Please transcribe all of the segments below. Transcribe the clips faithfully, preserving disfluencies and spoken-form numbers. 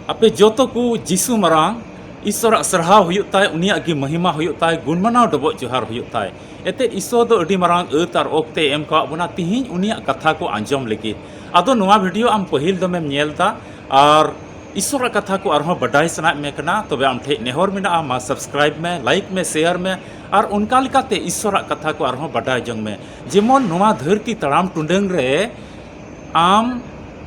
ᱟᱯᱮ ᱡᱚᱛᱚ ᱠᱚ ᱡᱤᱥᱩ ᱢᱟᱨᱟᱝ ᱤᱥᱚᱨᱟᱜ ᱥᱟᱨᱦᱟᱣ ᱦᱩᱭᱩᱜ ᱛᱟᱭ, ᱩᱱᱤᱭᱟᱜ ᱜᱮ ᱢᱚᱦᱤᱢᱟ ᱦᱩᱭᱩᱜ ᱛᱟᱭ, ᱜᱩᱱᱢᱟᱱᱟᱣ ᱰᱚᱵᱚᱜ ᱡᱚᱦᱟᱨ ᱦᱩᱭᱩᱜ ᱛᱟᱭ᱾ ᱮᱛᱮᱫ ᱤᱥᱚᱨ ᱫᱚ ᱟᱹᱰᱤ ᱢᱟᱨᱟᱝ ᱟᱹᱛ ᱟᱨ ᱚᱠᱛᱮ ᱮᱢ ᱠᱟᱣᱟᱫ ᱵᱚᱱᱟ᱾ ᱛᱤᱦᱤᱧ ᱩᱱᱤᱭᱟᱜ ᱠᱟᱛᱷᱟ ᱠᱚ ᱟᱸᱡᱚᱢ ᱞᱟᱹᱜᱤᱫ᱾ ᱟᱫᱚ ᱱᱚᱣᱟ ᱵᱷᱤᱰᱤᱭᱳ ᱟᱢ ᱯᱟᱹᱦᱤᱞ ᱫᱚᱢᱮᱢ ᱧᱮᱞ ᱫᱟ ᱟᱨ ᱤᱥᱚᱨᱟᱜ ᱠᱟᱛᱷᱟ ᱠᱚ ᱟᱨᱦᱚᱸ ᱵᱟᱰᱟᱭ ᱥᱟᱱᱟᱭᱮᱫ ᱢᱮ ᱠᱟᱱᱟ, ᱛᱚᱵᱮ ᱟᱢ ᱴᱷᱮᱡ ᱱᱮᱦᱚᱨ ᱢᱮᱱᱟᱜᱼᱟ, ᱢᱟ ᱥᱟᱵᱥᱠᱨᱟᱭᱤᱵ ᱢᱮ, ᱞᱟᱭᱤᱠ ᱢᱮ, ᱥᱮᱭᱟᱨ ᱢᱮ ᱟᱨ ᱚᱱᱠᱟ ᱞᱮᱠᱟᱛᱮ ᱤᱥᱚᱨᱟᱜ ᱠᱟᱛᱷᱟ ᱠᱚ ᱟᱨᱦᱚᱸ ᱵᱟᱰᱟᱭ ᱡᱚᱝ ᱢᱮ᱾ ᱡᱮᱢᱚᱱ ᱱᱚᱣᱟ ᱫᱷᱟᱹᱨᱛᱤ ᱛᱟᱲᱟᱢ ᱴᱩᱰᱟᱹᱝ ᱨᱮ ᱟᱢ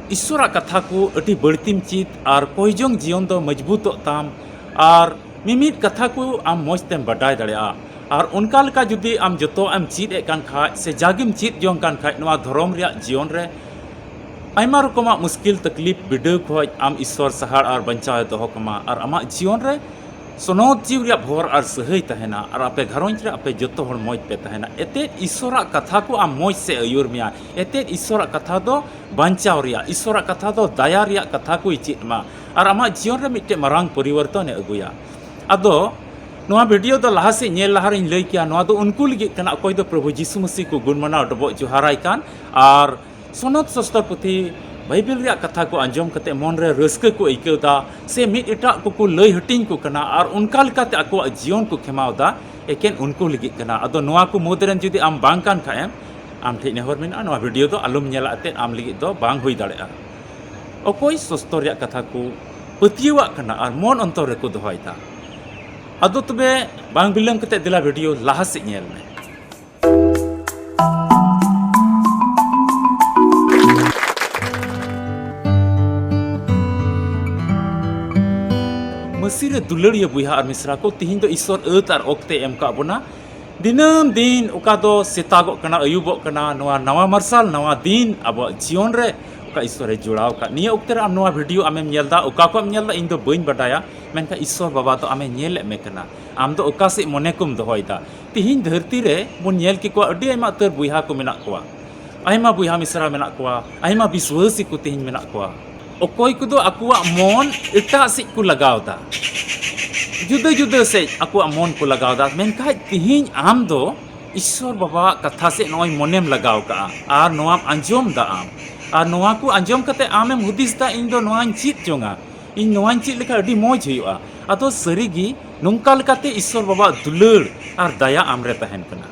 ᱤᱥᱚᱨᱟᱜ ᱠᱟᱛᱷᱟ ᱠᱚ ᱟᱹᱰᱤ ᱵᱟᱹᱲᱛᱤᱢ ᱪᱮᱫ ᱟᱨ ᱠᱚᱭᱡᱚᱝ ᱡᱤᱭᱚᱱ ᱫᱚ ᱢᱚᱡᱽᱵᱩᱛᱚᱜ ᱛᱟᱢ ᱟᱨ ᱢᱤᱢᱤᱫ ᱠᱟᱛᱷᱟ ᱠᱚ ᱟᱢ ᱢᱚᱡᱽ ᱛᱮᱢ ᱵᱟᱰᱟᱭ ᱫᱟᱲᱮᱭᱟᱜᱼᱟ᱾ ᱟᱨ ᱚᱱᱠᱟ ᱞᱮᱠᱟ ᱡᱩᱫᱤ ᱟᱢ ᱡᱚᱛᱚᱣᱟᱜ ᱮᱢ ᱪᱮᱫ ᱮᱫ ᱠᱟᱱ ᱠᱷᱟᱡ ᱥᱮ ᱡᱟᱜᱮᱢ ᱪᱮᱫ ᱡᱚᱝ ᱠᱟᱱ ᱠᱷᱟᱡ ᱱᱚᱣᱟ ᱫᱷᱚᱨᱚᱢ ᱨᱮᱭᱟᱜ ᱡᱤᱭᱚᱱ ᱨᱮ, ᱟᱭᱢᱟ ᱨᱚᱠᱚᱢᱟᱜ ᱢᱩᱥᱠᱤᱞ ᱛᱟᱠᱞᱤᱯ ᱵᱤᱰᱟᱹᱣ ᱠᱷᱚᱡ ᱟᱢ ᱤᱥᱚᱨ ᱥᱟᱦᱟᱲ ᱟᱨ ᱵᱟᱧᱪᱟᱣ ᱮ ᱫᱚᱦᱚ ᱠᱟᱢᱟ ᱟᱨ ᱟᱢᱟᱜ ᱡᱤᱭᱚᱱ ᱨᱮ ᱥᱚᱱᱚᱛ ᱡᱤᱣᱤ ᱨᱮᱭᱟᱜ ᱵᱷᱚᱨ ᱟᱨ ᱥᱟᱹᱦᱟᱹᱭ ᱛᱟᱦᱮᱱᱟ ᱟᱨ ᱟᱯᱮ ᱜᱷᱟᱨᱚᱸᱡᱽ ᱨᱮ ᱟᱯᱮ ᱡᱚᱛᱚ ᱦᱚᱲ ᱢᱚᱡᱽ ᱯᱮ ᱛᱟᱦᱮᱱᱟ᱾ ᱮᱛᱮᱫ ᱤᱥᱚᱨᱟᱜ ᱠᱟᱛᱷᱟ ᱠᱚ ᱟᱢ ᱢᱚᱡᱽ ᱥᱮ ᱟᱹᱭᱩᱨ ᱢᱮᱭᱟ᱾ ᱮᱛᱮᱫ ᱤᱥᱚᱨᱟᱜ ᱠᱟᱛᱷᱟ ᱫᱚ ᱵᱟᱧᱪᱟᱣ ᱨᱮᱭᱟᱜ, ᱤᱥᱚᱨᱟᱜ ᱠᱟᱛᱷᱟ ᱫᱚ ᱫᱟᱭᱟ ᱨᱮᱭᱟᱜ ᱠᱟᱛᱷᱟ ᱠᱚᱭ ᱪᱮᱫ ᱢᱟ ᱟᱨ ᱟᱢᱟᱜ ᱡᱤᱭᱚᱱ ᱨᱮ ᱢᱤᱫᱴᱮᱡ ᱢᱟᱨᱟᱝ ᱯᱚᱨᱤᱵᱚᱨᱛᱚᱱ ᱮ ᱟᱹᱜᱩᱭᱟ᱾ ᱟᱫᱚ ᱱᱚᱣᱟ ᱵᱷᱤᱰᱤᱭᱳ ᱫᱚ ᱞᱟᱦᱟ ᱥᱮᱫ ᱧᱮᱞ ᱞᱟᱦᱟ ᱨᱮᱧ ᱞᱟᱹᱭ ᱠᱮᱭᱟ, ᱱᱚᱣᱟ ᱫᱚ ᱩᱱᱠᱩ ᱞᱟᱹᱜᱤᱫ ᱠᱟᱱᱟ ᱚᱠᱚᱭ ᱫᱚ ᱯᱨᱚᱵᱷᱩ ᱡᱤᱥᱩ ᱢᱟᱹᱥᱤ ᱠᱚ ᱜᱩᱱ ᱢᱟᱱᱟᱣ ᱰᱚᱵᱚᱜ ᱡᱚᱦᱟᱨᱟᱭ ᱠᱟᱱ ᱟᱨ ᱥᱚᱱᱚᱛ ᱥᱚᱥᱛᱚᱨ ᱯᱩᱛᱷᱤ ᱵᱟᱭᱵᱮᱞ ᱨᱮᱭᱟᱜ ᱠᱟᱛᱷᱟ ᱠᱚ ᱟᱸᱡᱚᱢ ᱠᱟᱛᱮ ᱢᱚᱱ ᱨᱮ ᱨᱟᱹᱥᱠᱟᱹ ᱠᱚ ᱟᱹᱭᱠᱟᱹᱣ ᱫᱟ ᱥᱮ ᱢᱤᱫ ᱮᱴᱟᱜ ᱠᱚᱠᱚ ᱞᱟᱹᱭ ᱦᱟᱹᱴᱤᱧ ᱠᱚ ᱠᱟᱱᱟ ᱟᱨ ᱚᱱᱠᱟ ᱞᱮᱠᱟᱛᱮ ᱟᱠᱚᱣᱟᱜ ᱡᱤᱭᱚᱱ ᱠᱚ ᱠᱷᱮᱢᱟᱣ ᱫᱟ᱾ ᱮᱠᱮᱱ ᱩᱱᱠᱩ ᱞᱟᱹᱜᱤᱫ ᱠᱟᱱᱟ᱾ ᱟᱫᱚ ᱱᱚᱣᱟ ᱠᱚ ᱢᱩᱫᱽ ᱨᱮᱱ ᱡᱩᱫᱤ ᱟᱢ ᱵᱟᱝ ᱠᱟᱱ ᱠᱷᱟᱡ ᱮᱢ, ᱟᱢ ᱴᱷᱮᱡ ᱱᱮᱦᱚᱨ ᱢᱮᱱᱟᱜᱼᱟ, ᱱᱚᱣᱟ ᱵᱷᱤᱰᱤᱭᱳ ᱫᱚ ᱟᱞᱚᱢ ᱧᱮᱞᱟ, ᱮᱱᱛᱮᱫ ᱟᱢ ᱞᱟᱹᱜᱤᱫ ᱫᱚ ᱵᱟᱝ ᱦᱩᱭ ᱫᱟᱲᱮᱭᱟᱜᱼᱟ᱾ ᱚᱠᱚᱭ ᱥᱚᱥᱛᱚᱨ ᱨᱮᱭᱟᱜ ᱠᱟᱛᱷᱟ ᱠᱚ ᱯᱟᱹᱛᱭᱟᱹᱣᱟᱜ ᱠᱟᱱᱟ ᱟᱨ ᱢᱚᱱ ᱚᱱᱛᱚᱨ ᱨᱮᱠᱚ ᱫᱚᱦᱚᱭᱮᱫᱟ᱾ ᱟᱫᱚ ᱛᱚᱵᱮ ᱵᱟᱝ ᱵᱤᱞᱚᱢ ᱠᱟᱛᱮ ᱫᱮᱞᱟ ᱵᱷᱤᱰᱤᱭᱳ ᱞᱟᱦᱟ ᱥᱮᱫ ᱧᱮᱞ ᱢᱮ᱾ ᱢᱟᱹᱥᱤ ᱨᱮ ᱫᱩᱞᱟᱹᱲᱤᱭᱟᱹ ᱵᱚᱭᱦᱟ ᱟᱨ ᱢᱤᱥᱨᱟ ᱠᱚ, ᱛᱤᱦᱤᱧ ᱫᱚ ᱤᱥᱚᱨ ᱟᱹᱛ ᱟᱨ ᱚᱠᱛᱮ ᱮᱢ ᱠᱟᱜ ᱵᱚᱱᱟ᱾ ᱫᱤᱱᱟᱹᱢ ᱫᱤᱱ ᱚᱠᱟ ᱫᱚ ᱥᱮᱛᱟᱜᱚᱜ ᱠᱟᱱᱟ, ᱟᱹᱭᱩᱵᱚᱜ ᱠᱟᱱᱟ, ᱱᱚᱣᱟ ᱱᱟᱣᱟ ᱢᱟᱨᱥᱟᱞ, ᱱᱟᱣᱟ ᱫᱤᱱ ᱟᱵᱚᱣᱟᱜ ᱡᱤᱭᱚᱱ ᱨᱮ ᱚᱠᱟ ᱤᱥᱚᱨᱮ ᱡᱚᱲᱟᱣ ᱟᱠᱟᱫ᱾ ᱱᱤᱭᱟᱹ ᱚᱠᱛᱮ ᱨᱮ ᱟᱢ ᱱᱚᱣᱟ ᱵᱷᱤᱰᱤᱭᱳ ᱟᱢᱮᱢ ᱧᱮᱞ ᱫᱟ, ᱚᱠᱟ ᱠᱚᱢ ᱧᱮᱞ ᱫᱟ ᱤᱧ ᱫᱚ ᱵᱟᱹᱧ ᱵᱟᱰᱟᱭᱟ, ᱢᱮᱱᱠᱷᱟᱱ ᱤᱥᱚᱨ ᱵᱟᱵᱟ ᱫᱚ ᱟᱢᱮ ᱧᱮᱞᱮᱫ ᱢᱮ ᱠᱟᱱᱟ᱾ ᱟᱢ ᱫᱚ ᱚᱠᱟ ᱥᱮᱫ ᱢᱚᱱᱮ ᱠᱚᱢ ᱫᱚᱦᱚᱭᱮᱫᱟ? ᱛᱤᱦᱤᱧ ᱫᱷᱟᱹᱨᱛᱤ ᱨᱮ ᱵᱚᱱ ᱧᱮᱞ ᱠᱮᱠᱚᱣᱟ, ᱟᱹᱰᱤ ᱟᱭᱢᱟ ᱩᱛᱟᱹᱨ ᱵᱚᱭᱦᱟ ᱠᱚ ᱢᱮᱱᱟᱜ ᱠᱚᱣᱟ, ᱟᱭᱢᱟ ᱵᱚᱭᱦᱟ ᱢᱤᱥᱨᱟ ᱢᱮᱱᱟᱜ ᱠᱚᱣᱟ, ᱟᱭᱢᱟ ᱵᱤᱥᱣᱟᱹᱥᱤ ᱠᱚ ᱛᱤᱦᱤᱧ ᱢᱮᱱᱟᱜ ᱠᱚᱣᱟ᱾ ᱚᱠᱚᱭ ᱠᱚᱫᱚ ᱟᱠᱚᱣᱟᱜ ᱢᱚᱱ ᱮᱴᱟᱜ ᱥᱮᱫ ᱠᱚ ᱞᱟᱜᱟᱣ ᱫᱟ, ᱡᱩᱫᱟᱹ ᱡᱩᱫᱟᱹ ᱥᱮᱫ ᱟᱠᱚᱣᱟᱜ ᱢᱚᱱ ᱠᱚ ᱞᱟᱜᱟᱣ ᱫᱟ᱾ ᱢᱮᱱᱠᱷᱟᱡ ᱛᱤᱦᱤᱧ ᱟᱢ ᱫᱚ ᱤᱥᱥᱚᱨ ᱵᱟᱵᱟᱣᱟᱜ ᱠᱟᱛᱷᱟ ᱥᱮᱫ ᱱᱚᱜᱼᱚᱭ ᱢᱚᱱᱮᱢ ᱞᱟᱜᱟᱣ ᱠᱟᱜᱼᱟ ᱟᱨ ᱱᱚᱣᱟᱢ ᱟᱸᱡᱚᱢ ᱫᱟ ᱟᱢ, ᱟᱨ ᱱᱚᱣᱟ ᱠᱚ ᱟᱸᱡᱚᱢ ᱠᱟᱛᱮ ᱟᱢᱮᱢ ᱦᱩᱫᱤᱥ ᱫᱟ, "ᱤᱧ ᱫᱚ ᱱᱚᱣᱟᱧ ᱪᱮᱫ ᱡᱚᱝᱟ, ᱤᱧ ᱱᱚᱣᱟᱧ ᱪᱮᱫ ᱞᱮᱠᱷᱟᱱ ᱟᱹᱰᱤ ᱢᱚᱡᱽ ᱦᱩᱭᱩᱜᱼᱟ᱾ ᱟᱫᱚ ᱥᱟᱹᱨᱤᱜᱮ ᱱᱚᱝᱠᱟ ᱞᱮᱠᱟᱛᱮ ᱤᱥᱥᱚᱨ ᱵᱟᱵᱟᱣᱟᱜ ᱫᱩᱞᱟᱹᱲ ᱟᱨ ᱫᱟᱭᱟ ᱟᱢᱨᱮ ᱛᱟᱦᱮᱱ ᱠᱟᱱᱟ᱾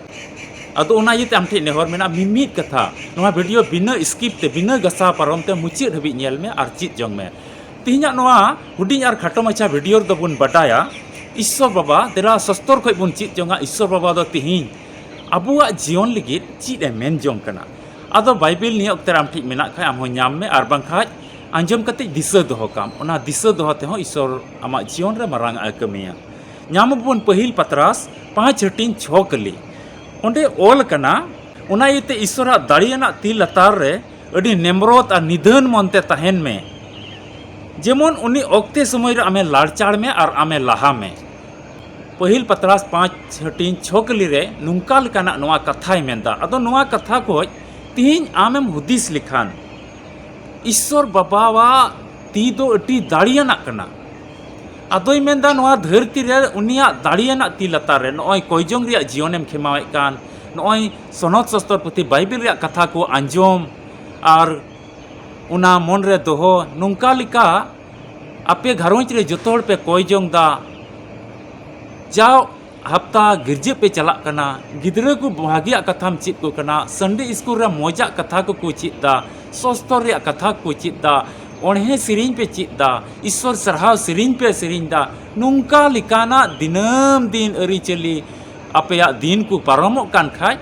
ᱟᱫᱚ ᱚᱱᱟ ᱤᱭᱟᱹᱛᱮ ᱟᱢ ᱴᱷᱮᱱ ᱱᱮᱦᱚᱨ ᱢᱮᱱᱟᱜᱼᱟ, ᱢᱤᱢᱤᱫ ᱠᱟᱛᱷᱟ ᱱᱚᱣᱟ ᱵᱷᱤᱰᱤᱭᱳ ᱵᱤᱱᱟᱹ ᱥᱠᱤᱯ ᱛᱮ, ᱵᱤᱱᱟᱹ ᱜᱟᱥᱟᱣ ᱯᱟᱨᱚᱢ ᱛᱮ ᱢᱩᱪᱟᱹᱫ ᱦᱟᱹᱵᱤᱡ ᱧᱮᱞ ᱢᱮ ᱟᱨ ᱪᱮᱫ ᱡᱚᱝ ᱢᱮ᱾ ᱛᱮᱦᱮᱧᱟᱜ ᱱᱚᱣᱟ ᱦᱩᱰᱤᱧ ᱟᱨ ᱠᱷᱟᱴᱚ ᱢᱟᱪᱷᱟ ᱵᱷᱤᱰᱤᱭᱳ ᱨᱮᱫᱚ ᱵᱚᱱ ᱵᱟᱰᱟᱭᱟ ᱤᱥᱥᱚᱨ ᱵᱟᱵᱟ, ᱫᱮᱞᱟ ᱥᱚᱥᱛᱚᱨ ᱠᱷᱚᱱ ᱵᱚᱱ ᱪᱮᱫ ᱡᱚᱝᱟ ᱤᱥᱥᱚᱨ ᱵᱟᱵᱟ ᱫᱚ ᱛᱮᱦᱮᱧ ᱟᱵᱚᱣᱟᱜ ᱡᱤᱭᱚᱱ ᱞᱟᱹᱜᱤᱫ ᱪᱮᱫ ᱮ ᱢᱮᱱ ᱡᱚᱝ ᱠᱟᱱᱟ᱾ ᱟᱫᱚ ᱵᱟᱭᱵᱮᱞ ᱱᱤᱭᱟᱹ ᱚᱠᱛᱮ ᱨᱮ ᱟᱢ ᱴᱷᱮᱱ ᱢᱮᱱᱟᱜ ᱠᱷᱟᱱ ᱟᱢ ᱦᱚᱸ ᱧᱟᱢ ᱢᱮ, ᱟᱨ ᱵᱟᱝᱠᱷᱟᱱ ᱟᱸᱡᱚᱢ ᱠᱟᱛᱮ ᱫᱤᱥᱟᱹ ᱫᱚᱦᱚ ᱠᱟᱢ᱾ ᱚᱱᱟ ᱫᱤᱥᱟᱹ ᱫᱚᱦᱚ ᱛᱮᱦᱚᱸ ᱤᱥᱥᱚᱨ ᱟᱢᱟᱜ ᱡᱤᱭᱚᱱ ᱨᱮ ᱢᱟᱨᱟᱝ ᱟᱜ ᱮ ᱠᱟᱹᱢᱤᱭᱟ᱾ ᱧᱟᱢ ᱟᱵᱚᱱ ᱯᱟᱹᱦᱤᱞ ᱯᱟᱛᱨᱟᱥ ᱯᱟᱸᱪ ᱦᱟᱹᱴᱤᱧ ᱪᱷᱚ ᱠᱟᱹᱞᱤ᱾ ᱚᱸᱰᱮ ᱚᱞ ᱟᱠᱟᱱᱟ, ᱚᱱᱟ ᱤᱭᱟᱹᱛᱮ ᱤᱥᱥᱚᱨᱟᱜ ᱫᱟᱲᱮᱭᱟᱱᱟᱜ ᱛᱤ ᱞᱟᱛᱟᱨ ᱨᱮ ᱟᱹᱰᱤ ᱱᱮᱢᱨᱚᱛ ᱟᱨ ᱱᱤᱫᱷᱟᱹᱱ ᱢᱚᱱᱛᱮ ᱛᱟᱦᱮᱱ ᱢᱮ, ᱡᱮᱢᱚᱱ ᱩᱱᱤ ᱚᱠᱛᱮ ᱥᱚᱢᱚᱭ ᱨᱮ ᱟᱢᱮ ᱞᱟᱲᱪᱟᱲ ᱢᱮ ᱟᱨ ᱟᱢᱮ ᱞᱟᱦᱟ ᱢᱮ᱾ ᱯᱟᱹᱦᱤᱞ ᱯᱟᱛᱨᱟᱥ ᱯᱟᱸᱪ ᱦᱟᱹᱴᱤᱧ ᱪᱷᱚ ᱠᱟᱹᱞᱤ ᱨᱮ ᱱᱚᱝᱠᱟ ᱞᱮᱠᱟᱱᱟᱜ ᱱᱚᱣᱟ ᱠᱟᱛᱷᱟᱭ ᱢᱮᱱᱫᱟ᱾ ᱟᱫᱚ ᱱᱚᱣᱟ ᱠᱟᱛᱷᱟ ᱠᱷᱚᱡ ᱛᱤᱦᱤᱧ ᱟᱢᱮᱢ ᱦᱩᱫᱤᱥ ᱞᱮᱠᱷᱟᱱ, ᱤᱥᱥᱚᱨ ᱵᱟᱵᱟᱣᱟᱜ ᱛᱤ ᱫᱚ ᱟᱹᱰᱤ ᱫᱟᱲᱮᱭᱟᱱᱟᱜ ᱠᱟᱱᱟ᱾ ᱟᱫᱚᱭ ᱢᱮᱱᱫᱟ, ᱱᱚᱣᱟ ᱫᱷᱟᱹᱨᱛᱤ ᱨᱮ ᱩᱱᱤᱭᱟᱜ ᱫᱟᱲᱮᱭᱟᱱᱟᱜ ᱛᱤ ᱞᱟᱛᱟᱨ ᱨᱮ ᱱᱚᱜᱼᱚᱭ ᱠᱚᱭᱡᱚᱝ ᱨᱮᱭᱟᱜ ᱡᱤᱭᱚᱱᱮᱢ ᱠᱷᱮᱢᱟᱣᱮᱫ ᱠᱟᱱ, ᱱᱚᱜᱼᱚᱭ ᱥᱚᱱᱚᱛ ᱥᱚᱥᱛᱚᱨ ᱯᱩᱛᱷᱤ ᱵᱟᱭᱵᱮᱞ ᱨᱮᱭᱟᱜ ᱠᱟᱛᱷᱟ ᱠᱚ ᱟᱸᱡᱚᱢ ᱟᱨ ᱚᱱᱟ ᱢᱚᱱ ᱨᱮ ᱫᱚᱦᱚ, ᱱᱚᱝᱠᱟ ᱞᱮᱠᱟ ᱟᱯᱮ ᱜᱷᱟᱨᱚᱸᱡᱽ ᱨᱮ ᱡᱚᱛᱚ ᱦᱚᱲ ᱯᱮ ᱠᱚᱭ ᱡᱚᱝ ᱫᱟ᱾ ᱡᱟᱣ ᱦᱟᱯᱛᱟ ᱜᱤᱨᱡᱟᱹ ᱯᱮ ᱪᱟᱞᱟᱜ ᱠᱟᱱᱟ, ᱜᱤᱫᱽᱨᱟᱹ ᱠᱚ ᱵᱷᱟᱜᱮᱭᱟᱜ ᱠᱟᱛᱷᱟᱢ ᱪᱮᱫ ᱠᱚ ᱠᱟᱱᱟ, ᱥᱟᱱᱰᱮ ᱥᱠᱩᱞ ᱨᱮ ᱢᱚᱡᱟᱜ ᱠᱟᱛᱷᱟ ᱠᱚᱠᱚ ᱪᱮᱫ ᱫᱟ, ᱥᱚᱥᱛᱚᱨ ᱨᱮᱭᱟᱜ ᱠᱟᱛᱷᱟ ᱠᱚ ᱪᱮᱫ ᱫᱟ, ᱚᱬᱦᱮ ᱥᱮᱨᱮᱧ ᱯᱮ ᱪᱮᱫ ᱫᱟ, ᱤᱥᱥᱚᱨ ᱥᱟᱨᱦᱟᱣ ᱥᱮᱨᱮᱧ ᱯᱮ ᱥᱮᱨᱮᱧ ᱫᱟ᱾ ᱱᱚᱝᱠᱟ ᱞᱮᱠᱟᱱᱟᱜ ᱫᱤᱱᱟᱹᱢ ᱫᱤᱱ ᱟᱹᱨᱤᱪᱟᱹᱞᱤ ᱟᱯᱮᱭᱟᱜ ᱫᱤᱱ ᱠᱚ ᱯᱟᱨᱚᱢᱚᱜ ᱠᱟᱱ ᱠᱷᱟᱡ,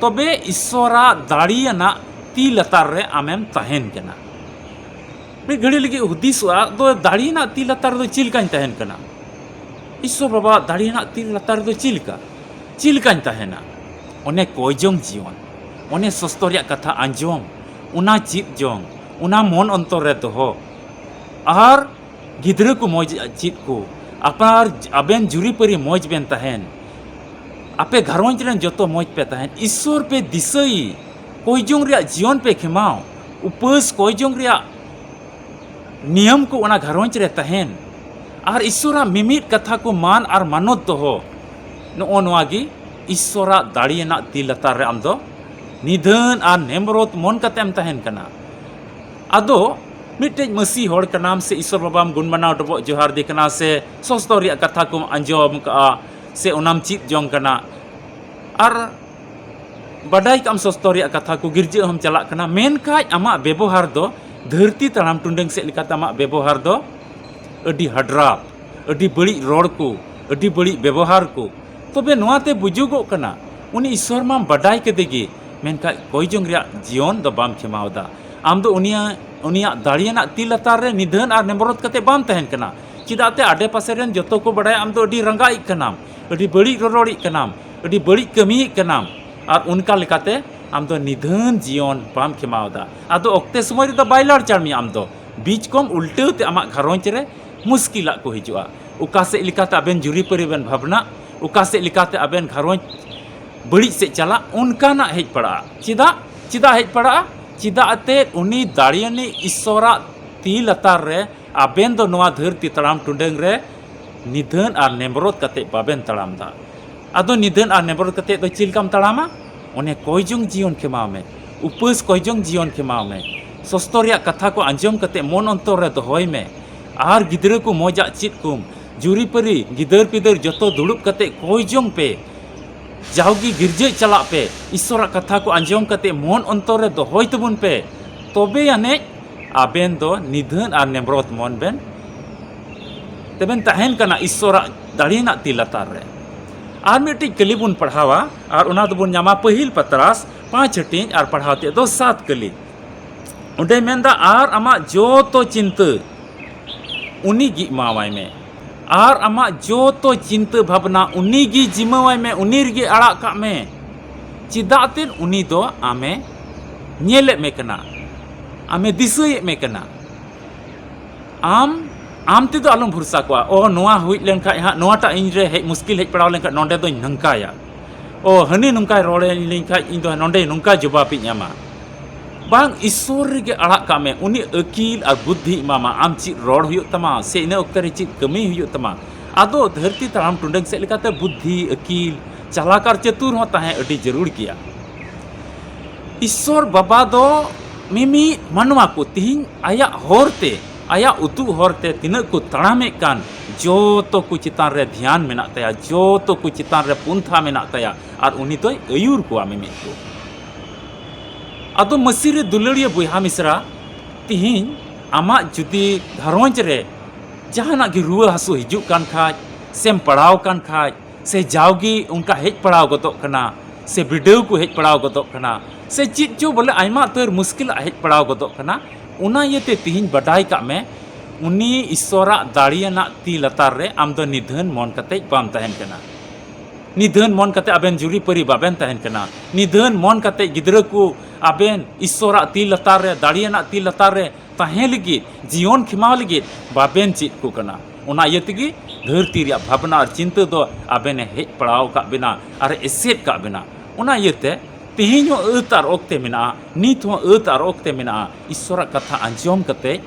ᱛᱚᱵᱮ ᱤᱥᱥᱚᱨᱟᱜ ᱫᱟᱲᱮᱭᱟᱱᱟᱜ ᱛᱤ ᱞᱟᱛᱟᱨ ᱨᱮ ᱟᱢᱮᱢ ᱛᱟᱦᱮᱱ ᱠᱟᱱᱟ᱾ ᱢᱤᱫ ᱜᱷᱟᱹᱲᱤ ᱞᱟᱹᱜᱤᱫ ᱦᱩᱫᱤᱥᱚᱜᱼᱟ, ᱫᱚ ᱫᱟᱲᱮᱭᱟᱱᱟᱜ ᱛᱤ ᱞᱟᱛᱟᱨ ᱨᱮᱫᱚ ᱪᱮᱫ ᱞᱮᱠᱟᱧ ᱛᱟᱦᱮᱱ ᱠᱟᱱᱟ? ᱤᱥᱥᱚᱨ ᱵᱟᱵᱟᱣᱟᱜ ᱫᱟᱲᱮᱭᱟᱱᱟᱜ ᱛᱤ ᱞᱟᱛᱟᱨ ᱨᱮᱫᱚ ᱪᱮᱫ ᱞᱮᱠᱟ? ᱪᱮᱫ ᱞᱮᱠᱟᱧ ᱛᱟᱦᱮᱱᱟ? ᱚᱱᱮ ᱠᱚᱭ ᱡᱚᱝ ᱡᱤᱭᱚᱱ, ᱚᱱᱮ ᱥᱚᱥᱛᱚᱨ ᱨᱮᱭᱟᱜ ᱠᱟᱛᱷᱟ ᱟᱸᱡᱚᱢ, ᱚᱱᱟ ᱪᱮᱫ ᱡᱚᱝ, ᱚᱱᱟ ᱢᱚᱱ ᱚᱱᱛᱚᱨ ᱨᱮ ᱫᱚᱦᱚ, ᱟᱨ ᱜᱤᱫᱽᱨᱟᱹ ᱠᱚ ᱢᱚᱡᱽ ᱪᱮᱫ ᱠᱚ, ᱟᱯᱱᱟᱨ ᱟᱵᱮᱱ ᱡᱩᱨᱤᱯᱟᱹᱨᱤ ᱢᱚᱡᱽ ᱵᱮᱱ ᱛᱟᱦᱮᱱ, ᱟᱯᱮ ᱜᱷᱟᱨᱚᱸᱡᱽ ᱨᱮᱱ ᱡᱚᱛᱚ ᱢᱚᱡᱽ ᱯᱮ ᱛᱟᱦᱮᱱ, ᱤᱥᱥᱚᱨ ᱯᱮ ᱫᱤᱥᱟᱹᱭ, ᱠᱚᱭ ᱡᱚᱝ ᱨᱮᱭᱟᱜ ᱡᱤᱭᱚᱱ ᱯᱮ ᱠᱷᱮᱢᱟᱣ, ᱩᱯᱟᱹᱥ ᱠᱚᱭ ᱡᱚᱝ ᱨᱮᱭᱟᱜ ᱱᱤᱭᱚᱢ ᱠᱚ ᱚᱱᱟ ᱜᱷᱟᱨᱚᱸᱡᱽ ᱨᱮ ᱛᱟᱦᱮᱱ, ᱟᱨ ᱤᱥᱥᱚᱨᱟᱜ ᱢᱤᱢᱤᱫ ᱠᱟᱛᱷᱟ ᱠᱚ ᱢᱟᱱ ᱟᱨ ᱢᱟᱱᱚᱛ ᱫᱚᱦᱚ, ᱱᱚᱜᱼᱚ ᱱᱚᱣᱟ ᱜᱮ ᱤᱥᱥᱚᱨᱟᱜ ᱫᱟᱲᱮᱭᱟᱱᱟᱜ ᱛᱤ ᱞᱟᱛᱟᱨ ᱨᱮ ᱟᱢ ᱫᱚ ᱱᱤᱫᱷᱟᱹᱱ ᱟᱨ ᱱᱮᱢᱨᱚᱛ ᱢᱚᱱ ᱠᱟᱛᱮ ᱮᱢ ᱛᱟᱦᱮᱱ ᱠᱟᱱᱟ᱾ ᱟᱫᱚ ᱢᱤᱫᱴᱮᱡ ᱢᱟᱹᱥᱤ ᱦᱚᱲ ᱠᱟᱱᱟᱢ ᱥᱮ ᱤᱥᱚᱨ ᱵᱟᱵᱟᱢ ᱜᱩᱱ ᱢᱟᱱᱟᱣ ᱰᱚᱵᱚᱜ ᱡᱚᱦᱟᱨ ᱫᱮ ᱠᱟᱱᱟ ᱥᱮ ᱥᱚᱥᱛᱚ ᱨᱮᱭᱟᱜ ᱠᱟᱛᱷᱟ ᱠᱚᱢ ᱟᱸᱡᱚᱢ ᱠᱟᱜᱼᱟ ᱥᱮ ᱚᱱᱟᱢ ᱪᱮᱫ ᱡᱚᱝ ᱠᱟᱱᱟ, ᱟᱨ ᱵᱟᱰᱟᱭ ᱠᱟᱜ ᱟᱢ ᱥᱚᱥᱛᱚ ᱨᱮᱭᱟᱜ ᱠᱟᱛᱷᱟ ᱠᱚ, ᱜᱤᱨᱡᱟᱹ ᱦᱚᱸᱢ ᱪᱟᱞᱟᱜ ᱠᱟᱱᱟ, ᱢᱮᱱᱠᱷᱟᱡ ᱟᱢᱟᱜ ᱵᱮᱵᱚᱦᱟᱨ ᱫᱚ ᱫᱷᱟᱹᱨᱛᱤ ᱛᱟᱲᱟᱢ ᱴᱩᱰᱟᱹᱝ ᱥᱮᱫ ᱞᱮᱠᱟᱛᱮ ᱟᱢᱟᱜ ᱵᱮᱵᱚᱦᱟᱨ ᱫᱚ ᱟᱹᱰᱤ ᱦᱟᱰᱨᱟᱯ, ᱟᱹᱰᱤ ᱵᱟᱹᱲᱤᱡ ᱨᱚᱲ ᱠᱚ, ᱟᱹᱰᱤ ᱵᱟᱹᱲᱤᱡ ᱵᱮᱵᱚᱦᱟᱨ ᱠᱚ, ᱛᱚᱵᱮ ᱱᱚᱣᱟᱛᱮ ᱵᱩᱡᱩᱜᱚᱜ ᱠᱟᱱᱟ ᱩᱱᱤ ᱤᱥᱚᱨ ᱢᱟᱢ ᱵᱟᱰᱟᱭ ᱠᱮᱫᱮ ᱜᱮ, ᱢᱮᱱᱠᱷᱟᱡ ᱠᱚᱭ ᱡᱚᱝ ᱨᱮᱭᱟᱜ ᱡᱤᱭᱚᱱ ᱫᱚ ᱵᱟᱢ ᱠᱷᱮᱢᱟᱣ ᱮᱫᱟ᱾ ᱟᱢ ᱫᱚ ᱩᱱᱤᱭᱟᱜ, ᱩᱱᱤᱭᱟᱜ ᱫᱟᱲᱮᱭᱟᱱᱟᱜ ᱛᱤ ᱞᱟᱛᱟᱨ ᱨᱮ ᱱᱤᱫᱷᱟᱹᱱ ᱟᱨ ᱱᱮᱢᱨᱚᱫ ᱠᱟᱛᱮ ᱵᱟᱢ ᱛᱟᱦᱮᱱ ᱠᱟᱱᱟ᱾ ᱪᱮᱫᱟᱜ ᱛᱮ ᱟᱰᱮ ᱯᱟᱥᱮ ᱨᱮᱱ ᱡᱚᱛᱚ ᱠᱚ ᱵᱟᱰᱟᱭᱟ ᱟᱢ ᱫᱚ ᱟᱹᱰᱤ ᱨᱟᱸᱜᱟᱣᱤᱡ ᱠᱟᱱᱟᱢ, ᱟᱹᱰᱤ ᱵᱟᱹᱲᱤᱡ ᱨᱚᱨᱚᱲᱤᱡ ᱠᱟᱱᱟᱢ, ᱟᱹᱰᱤ ᱵᱟᱹᱲᱤᱡ ᱠᱟᱹᱢᱤᱭᱤᱡ ᱠᱟᱱᱟᱢ, ᱟᱨ ᱚᱱᱠᱟ ᱞᱮᱠᱟᱛᱮ ᱟᱢ ᱫᱚ ᱱᱤᱫᱷᱟᱹᱱ ᱡᱤᱭᱚᱱ ᱵᱟᱢ ᱠᱷᱮᱢᱟᱣ ᱮᱫᱟ᱾ ᱟᱫᱚ ᱚᱠᱛᱮ ᱥᱚᱢᱚᱭ ᱨᱮᱫᱚ ᱵᱟᱭ ᱞᱟᱲᱪᱟᱲ ᱢᱮᱭᱟ, ᱟᱢ ᱫᱚ ᱵᱤᱪ ᱠᱚᱢ ᱩᱞᱴᱟᱹᱣ ᱛᱮ ᱟᱢᱟᱜ ᱜᱷᱟᱨᱚᱸᱡᱽ ᱨᱮ ᱢᱩᱥᱠᱤᱞᱟᱜ ᱠᱚ ᱦᱤᱡᱩᱜᱼᱟ᱾ ᱚᱠᱟ ᱥᱮᱫ ᱞᱮᱠᱟᱛᱮ ᱟᱵᱮᱱ ᱡᱩᱨᱤᱯᱟᱹᱨᱤ ᱵᱮᱱ ᱵᱷᱟᱵᱽᱱᱟᱜ, ᱚᱠᱟ ᱥᱮᱫ ᱞᱮᱠᱟᱛᱮ ᱟᱵᱮᱱ ᱜᱷᱟᱨᱚᱸᱡᱽ ᱵᱟᱹᱲᱤᱡ ᱥᱮᱫ ᱪᱟᱞᱟᱜ, ᱚᱱᱠᱟᱱᱟᱜ ᱦᱮᱡ ᱯᱟᱲᱟᱜᱼᱟ᱾ ᱪᱮᱫᱟᱜ, ᱪᱮᱫᱟᱜ ᱦᱮᱡ ᱯᱟᱲᱟᱜᱼᱟ? ᱪᱮᱫᱟᱜ ᱮᱱᱛᱮᱫ ᱩᱱᱤ ᱫᱟᱲᱮᱭᱟᱱᱤᱡ ᱤᱥᱚᱨᱟᱜ ᱛᱤ ᱞᱟᱛᱟᱨ ᱨᱮ ᱟᱵᱮᱱ ᱫᱚ ᱱᱚᱣᱟ ᱫᱷᱟᱹᱨᱛᱤ ᱛᱟᱲᱟᱢ ᱴᱩᱰᱟᱹᱝ ᱨᱮ ᱱᱤᱫᱷᱟᱹᱱ ᱟᱨ ᱱᱮᱢᱨᱚᱫ ᱠᱟᱛᱮ ᱵᱟᱵᱮᱱ ᱛᱟᱲᱟᱢ ᱮᱫᱟ᱾ ᱟᱫᱚ ᱱᱤᱫᱷᱟᱹᱱ ᱟᱨ ᱱᱮᱢᱨᱚᱫ ᱠᱟᱛᱮ ᱫᱚ ᱪᱮᱫ ᱞᱮᱠᱟᱢ ᱛᱟᱲᱟᱢᱟ? ᱚᱱᱮ ᱠᱚᱭ ᱡᱚᱝ ᱡᱤᱭᱚᱱ ᱠᱷᱮᱢᱟᱣ ᱢᱮ, ᱩᱯᱟᱹᱥ ᱠᱚᱭ ᱡᱚᱝ ᱡᱤᱭᱚᱱ ᱠᱷᱮᱢᱟᱣ ᱢᱮ, ᱥᱚᱥᱛᱚ ᱨᱮᱭᱟᱜ ᱠᱟᱛᱷᱟ ᱠᱚ ᱟᱸᱡᱚᱢ ᱠᱟᱛᱮ ᱢᱚᱱ ᱚᱱᱛᱚᱨ ᱨᱮ ᱫᱚᱦᱚᱭ ᱢᱮ᱾ ᱟᱨ ᱜᱤᱫᱽᱨᱟᱹ ᱠᱚ ᱢᱚᱡᱟᱜ ᱪᱮᱫ ᱠᱚᱢ, ᱡᱩᱨᱤᱯᱟᱹᱨᱤ, ᱜᱤᱫᱟᱹᱨ ᱯᱤᱫᱟᱹᱨ ᱡᱚᱛᱚ ᱫᱩᱲᱩᱵ ᱠᱟᱛᱮ ᱠᱚᱭ ᱡᱚᱝ ᱯᱮ᱾ ᱡᱟᱣᱜᱮ ᱜᱤᱨᱡᱟᱹ ᱪᱟᱞᱟᱜ ᱯᱮ, ᱤᱥᱚᱨᱟᱜ ᱠᱟᱛᱷᱟ ᱠᱚ ᱟᱸᱡᱚᱢ ᱠᱟᱛᱮ ᱢᱚᱱ ᱚᱱᱛᱚᱨ ᱨᱮ ᱫᱚᱦᱚᱭ ᱛᱟᱵᱚᱱ ᱯᱮ, ᱛᱚᱵᱮ ᱟᱹᱱᱤᱡ ᱟᱵᱮᱱ ᱫᱚ ᱱᱤᱫᱷᱟᱹᱱ ᱟᱨ ᱱᱮᱢᱨᱚᱫ ᱢᱚᱱ ᱵᱮᱱ ᱛᱮᱵᱮᱱ ᱛᱟᱦᱮᱱ ᱠᱟᱱᱟ ᱤᱥᱚᱨᱟᱜ ᱫᱟᱲᱮ ᱨᱮᱱᱟᱜ ᱛᱤ ᱞᱟᱛᱟᱨ ᱨᱮ᱾ ᱟᱨ ᱢᱤᱫᱴᱤᱡ ᱠᱟᱹᱞᱤ ᱵᱚᱱ ᱯᱟᱲᱦᱟᱣᱟ, ᱟᱨ ᱚᱱᱟ ᱫᱚᱵᱚᱱ ᱧᱟᱢᱟ ᱯᱟᱹᱦᱤᱞ ᱯᱟᱛᱨᱟᱥ ᱯᱟᱸᱪ ᱦᱟᱹᱴᱤᱧ ᱟᱨ ᱯᱟᱲᱦᱟᱣ ᱛᱮ ᱫᱚ ᱥᱟᱛ ᱠᱟᱹᱞᱤ᱾ ᱚᱸᱰᱮ ᱢᱮᱱᱫᱟ, ᱟᱨ ᱟᱢᱟᱜ ᱡᱚᱛᱚ ᱪᱤᱱᱛᱟᱹ ᱩᱱᱤ ᱜᱮ ᱮᱢᱟᱣᱟᱭ ᱢᱮ, ᱟᱨ ᱟᱢᱟᱜ ᱡᱚᱛᱚ ᱪᱤᱱᱛᱟᱹ ᱵᱷᱟᱵᱽᱱᱟ ᱩᱱᱤ ᱜᱮ ᱡᱤᱢᱟᱹᱣᱟᱭ ᱢᱮ, ᱩᱱᱤ ᱨᱮᱜᱮ ᱟᱲᱟᱜ ᱠᱟᱜ ᱢᱮ᱾ ᱪᱮᱫᱟᱜ ᱛᱮ ᱩᱱᱤ ᱫᱚ ᱟᱢᱮ ᱧᱮᱞᱮᱫ ᱢᱮ ᱠᱟᱱᱟ, ᱟᱢᱮ ᱫᱤᱥᱟᱹᱭᱮᱫ ᱢᱮ ᱠᱟᱱᱟ᱾ ᱟᱢ, ᱟᱢ ᱛᱮᱫᱚ ᱟᱞᱚᱢ ᱵᱷᱚᱨᱥᱟ ᱠᱚᱜᱼᱟ, ᱚ, ᱱᱚᱣᱟ ᱦᱩᱭ ᱞᱮᱱᱠᱷᱟᱡ ᱦᱟᱸᱜ, ᱱᱚᱣᱟᱴᱟᱜ ᱤᱧ ᱨᱮ ᱦᱮᱡ ᱢᱩᱥᱠᱤᱞ ᱦᱮᱡ ᱯᱟᱲᱟᱣ ᱞᱮᱱᱠᱷᱟᱡ ᱱᱚᱸᱰᱮ ᱫᱚᱧ ᱱᱚᱝᱠᱟᱭᱟ, ᱚ, ᱦᱟᱹᱱᱤ ᱱᱚᱝᱠᱟᱭ ᱨᱚᱲ ᱞᱮᱱᱠᱷᱟᱡ ᱤᱧ ᱫᱚ ᱱᱚᱸᱰᱮ ᱱᱚᱝᱠᱟ ᱡᱚᱵᱟᱵᱤᱧ ᱮᱢᱟ᱾ ᱵᱟᱝ, ᱤᱥᱚᱨ ᱨᱮᱜᱮ ᱟᱲᱟᱜ ᱠᱟᱜ ᱢᱮ, ᱩᱱᱤ ᱟᱹᱠᱤᱞ ᱟᱨ ᱵᱩᱫᱽᱫᱷᱤ ᱮᱢᱟᱢᱟ, ᱟᱢ ᱪᱮᱫ ᱨᱚᱲ ᱦᱩᱭᱩᱜ ᱛᱟᱢᱟ ᱥᱮ ᱤᱱᱟᱹ ᱚᱠᱛᱮ ᱨᱮ ᱪᱮᱫ ᱠᱟᱹᱢᱤ ᱦᱩᱭᱩᱜ ᱛᱟᱢᱟ᱾ ᱟᱫᱚ ᱫᱷᱟᱹᱨᱛᱤ ᱛᱟᱲᱟᱢ ᱴᱩᱰᱟᱹᱝ ᱥᱮᱫ ᱞᱮᱠᱟᱛᱮ ᱵᱩᱫᱽᱫᱷᱤ, ᱟᱹᱠᱤᱞ, ᱪᱟᱞᱟᱠ ᱟᱨ ᱪᱟᱹᱛᱩᱨ ᱦᱚᱸ ᱛᱟᱦᱮᱸ ᱟᱹᱰᱤ ᱡᱟᱹᱨᱩᱲ ᱜᱮᱭᱟ᱾ ᱤᱥᱚᱨ ᱵᱟᱵᱟ ᱫᱚ ᱢᱤᱢᱤᱫ ᱢᱟᱱᱣᱟ ᱠᱚ ᱛᱤᱦᱤᱧ ᱟᱭᱟᱜ ᱦᱚᱨ ᱛᱮ, ᱟᱭᱟᱜ ᱩᱫᱩᱜ ᱦᱚᱨ ᱛᱮ ᱛᱤᱱᱟᱹᱜ ᱠᱚ ᱛᱟᱲᱟᱢᱮᱫ ᱠᱟᱱ, ᱡᱚᱛᱚ ᱠᱚ ᱪᱮᱛᱟᱱ ᱨᱮ ᱫᱷᱮᱭᱟᱱ ᱢᱮᱱᱟᱜ ᱛᱟᱭᱟ, ᱡᱚᱛᱚ ᱠᱚ ᱪᱮᱛᱟᱱ ᱨᱮ ᱯᱚᱱᱛᱷᱟ ᱢᱮᱱᱟᱜ ᱛᱟᱭᱟ, ᱟᱨ ᱩᱱᱤ ᱫᱚᱭ ᱟᱹᱭᱩᱨ ᱠᱚᱣᱟ ᱢᱤᱢᱤᱫ ᱠᱚ᱾ ᱟᱫᱚ ᱢᱟᱹᱥᱤ ᱨᱮ ᱫᱩᱞᱟᱹᱲᱤᱭᱟᱹ ᱵᱚᱭᱦᱟ ᱢᱤᱥᱨᱟ, ᱛᱤᱦᱤᱧ ᱟᱢᱟᱜ ᱡᱩᱫᱤ ᱜᱷᱟᱨᱚᱸᱡᱽ ᱨᱮ ᱡᱟᱦᱟᱱᱟᱜ ᱜᱮ ᱨᱩᱣᱟᱹ ᱦᱟᱹᱥᱩ ᱦᱤᱡᱩᱜ ᱠᱟᱱ ᱠᱷᱟᱡ, ᱥᱮᱢ ᱯᱟᱲᱟᱣ ᱠᱟᱱ ᱠᱷᱟᱡ, ᱥᱮ ᱡᱟᱣᱜᱮ ᱚᱱᱠᱟ ᱦᱮᱡ ᱯᱟᱲᱟᱣ ᱜᱚᱫᱚᱜ ᱠᱟᱱᱟ, ᱥᱮ ᱵᱤᱰᱟᱹᱣ ᱠᱚ ᱦᱮᱡ ᱯᱟᱲᱟᱣ ᱜᱚᱫᱚᱜ ᱠᱟᱱᱟ, ᱥᱮ ᱪᱮᱫ ᱪᱚ ᱵᱚᱞᱮ ᱟᱭᱢᱟ ᱩᱛᱟᱹᱨ ᱢᱩᱥᱠᱤᱞᱟᱜ ᱦᱮᱡ ᱯᱟᱲᱟᱣ ᱜᱚᱫᱚᱜ ᱠᱟᱱᱟ, ᱚᱱᱟ ᱤᱭᱟᱹᱛᱮ ᱛᱤᱦᱤᱧ ᱵᱟᱰᱟᱭ ᱠᱟᱜ ᱢᱮ, ᱩᱱᱤ ᱤᱥᱥᱚᱨᱟᱜ ᱫᱟᱲᱮᱭᱟᱱᱟᱜ ᱛᱤ ᱞᱟᱛᱟᱨ ᱨᱮ ᱟᱢ ᱫᱚ ᱱᱤᱫᱷᱟᱹᱱ ᱢᱚᱱ ᱠᱟᱛᱮ ᱵᱟᱢ ᱛᱟᱦᱮᱱ ᱠᱟᱱᱟ᱾ ᱱᱤᱫᱷᱟᱹᱱ ᱢᱚᱱ ᱠᱟᱛᱮ ᱟᱵᱮᱱ ᱡᱩᱨᱤᱯᱟᱹᱨᱤ ᱵᱟᱵᱮᱱ ᱛᱟᱦᱮᱱ ᱠᱟᱱᱟ᱾ ᱱᱤᱫᱷᱟᱹᱱ ᱢᱚᱱ ᱠᱟᱛᱮ ᱜᱤᱫᱽᱨᱟᱹ ᱠᱚ ᱟᱵᱮᱱ ᱤᱥᱥᱚᱨᱟᱜ ᱛᱤ ᱞᱟᱛᱟᱨ ᱨᱮ, ᱫᱟᱲᱮᱭᱟᱱᱟᱜ ᱛᱤ ᱞᱟᱛᱟᱨ ᱨᱮ ᱛᱟᱦᱮᱸ ᱞᱟᱹᱜᱤᱫ, ᱡᱤᱭᱚᱱ ᱠᱷᱮᱢᱟᱣ ᱞᱟᱹᱜᱤᱫ ᱵᱟᱵᱮᱱ ᱪᱮᱫ ᱠᱚ ᱠᱟᱱᱟ᱾ ᱚᱱᱟ ᱤᱭᱟᱹ ᱛᱮᱜᱮ ᱫᱷᱟᱹᱨᱛᱤ ᱨᱮᱭᱟᱜ ᱵᱷᱟᱵᱽᱱᱟ ᱟᱨ ᱪᱤᱱᱛᱟᱹ ᱫᱚ ᱟᱵᱮᱱᱮ ᱦᱮᱡ ᱯᱟᱲᱟᱣ ᱟᱠᱟᱫ ᱵᱮᱱᱟ ᱟᱨ ᱮᱥᱮᱫ ᱠᱟᱜ ᱵᱮᱱᱟ᱾ ᱚᱱᱟ ᱤᱭᱟᱹᱛᱮ ᱛᱮᱦᱮᱧ ᱦᱚᱸ ᱟᱹᱛ ᱟᱨ ᱚᱠᱛᱮ ᱢᱮᱱᱟᱜᱼᱟ, ᱱᱤᱛ ᱦᱚᱸ ᱟᱹᱛ ᱟᱨ ᱚᱠᱛᱮ ᱢᱮᱱᱟᱜᱼᱟ᱾ ᱤᱥᱥᱚᱨᱟᱜ ᱠᱟᱛᱷᱟ ᱟᱸᱡᱚᱢ ᱠᱟᱛᱮ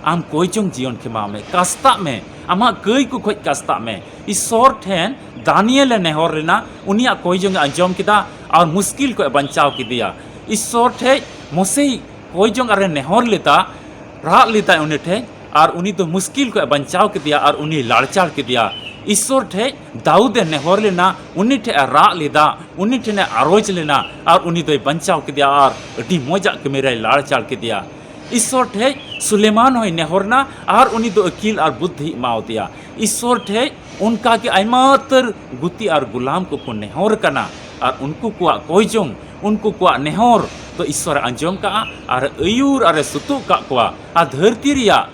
ᱟᱢ ᱠᱚᱭ ᱡᱚᱝ ᱡᱤᱭᱚᱱ ᱠᱷᱮᱢᱟᱣ ᱢᱮ, ᱠᱟᱥᱛᱟᱜ ᱢᱮ, ᱟᱢᱟᱜ ᱠᱟᱹᱭ ᱠᱚ ᱠᱷᱚᱡ ᱠᱟᱥᱛᱟᱜ ᱢᱮ᱾ ᱤᱥᱥᱚᱨ ᱴᱷᱮᱱ ᱫᱟᱱᱤᱭᱮᱞᱮ ᱱᱮᱦᱚᱨ ᱞᱮᱱᱟ, ᱩᱱᱤᱭᱟᱜ ᱠᱚᱭ ᱡᱚᱝ ᱮ ᱟᱸᱡᱚᱢ ᱠᱮᱫᱟ ᱟᱨ ᱢᱩᱥᱠᱤᱞ ᱠᱷᱚᱡ ᱮ ᱵᱟᱧᱪᱟᱣ ᱠᱮᱫᱮᱭᱟ᱾ ᱤᱥᱥᱚᱨ ᱴᱷᱮᱡ ᱢᱚᱥᱮ ᱠᱚᱭ ᱡᱚᱝ ᱟᱨᱮ ᱱᱮᱦᱚᱨ ᱞᱮᱫᱟ, ᱨᱟᱜ ᱞᱮᱫᱟᱭ ᱩᱱᱤ ᱴᱷᱮᱡ, ᱟᱨ ᱩᱱᱤ ᱫᱚ ᱢᱩᱥᱠᱤᱞ ᱠᱷᱚᱡ ᱮ ᱵᱟᱧᱪᱟᱣ ᱠᱮᱫᱮᱭᱟ ᱟᱨ ᱩᱱᱤ ᱞᱟᱲᱪᱟᱲ ᱠᱮᱫᱮᱭᱟ᱾ ᱤᱥᱥᱚᱨ ᱴᱷᱮᱡ ᱫᱟᱣᱩᱫ ᱮ ᱱᱮᱦᱚᱨ ᱞᱮᱱᱟ, ᱩᱱᱤ ᱴᱷᱮᱡ ᱮ ᱨᱟᱜ ᱞᱮᱫᱟ, ᱩᱱᱤ ᱴᱷᱮᱱ ᱮ ᱟᱨᱚᱡᱽ ᱞᱮᱱᱟ ᱟᱨ ᱩᱱᱤ ᱫᱚᱭ ᱵᱟᱧᱪᱟᱣ ᱠᱮᱫᱮᱭᱟ ᱟᱨ ᱟᱹᱰᱤ ᱢᱚᱡᱟᱜ ᱠᱟᱹᱢᱤ ᱨᱮᱭ ᱞᱟᱲᱪᱟᱲ ᱠᱮᱫᱮᱭᱟ᱾ ᱤᱥᱥᱚᱨ ᱴᱷᱮᱡ ᱥᱩᱞᱮᱢᱟᱱ ᱦᱚᱸᱭ ᱱᱮᱦᱚᱨ ᱮᱱᱟ ᱟᱨ ᱩᱱᱤ ᱫᱚ ᱟᱹᱠᱤᱞ ᱟᱨ ᱵᱩᱫᱽᱫᱷᱤᱭ ᱮᱢᱟᱣ ᱫᱮᱭᱟ᱾ ᱤᱥᱥᱚᱨ ᱴᱷᱮᱡ ᱚᱱᱠᱟ ᱜᱮ ᱟᱭᱢᱟ ᱩᱛᱟᱹᱨ ᱜᱩᱛᱤ ᱟᱨ ᱜᱩᱞᱟᱢ ᱠᱚᱠᱚ ᱱᱮᱦᱚᱨ ᱠᱟᱱᱟ ᱟᱨ ᱩᱱᱠᱩ ᱠᱚᱣᱟᱜ ᱠᱚᱭ ᱡᱚᱝ, ᱩᱱᱠᱩ ᱠᱚᱣᱟᱜ ᱱᱮᱦᱚᱨ ᱫᱚ ᱤᱥᱥᱚᱨᱮ ᱟᱸᱡᱚᱢ ᱠᱟᱜᱼᱟ ᱟᱨ ᱟᱹᱭᱩᱨ ᱟᱨᱮ ᱥᱩᱛᱩᱜ ᱠᱟᱜ ᱠᱚᱣᱟ ᱟᱨ ᱫᱷᱟᱹᱨᱛᱤ ᱨᱮᱭᱟᱜ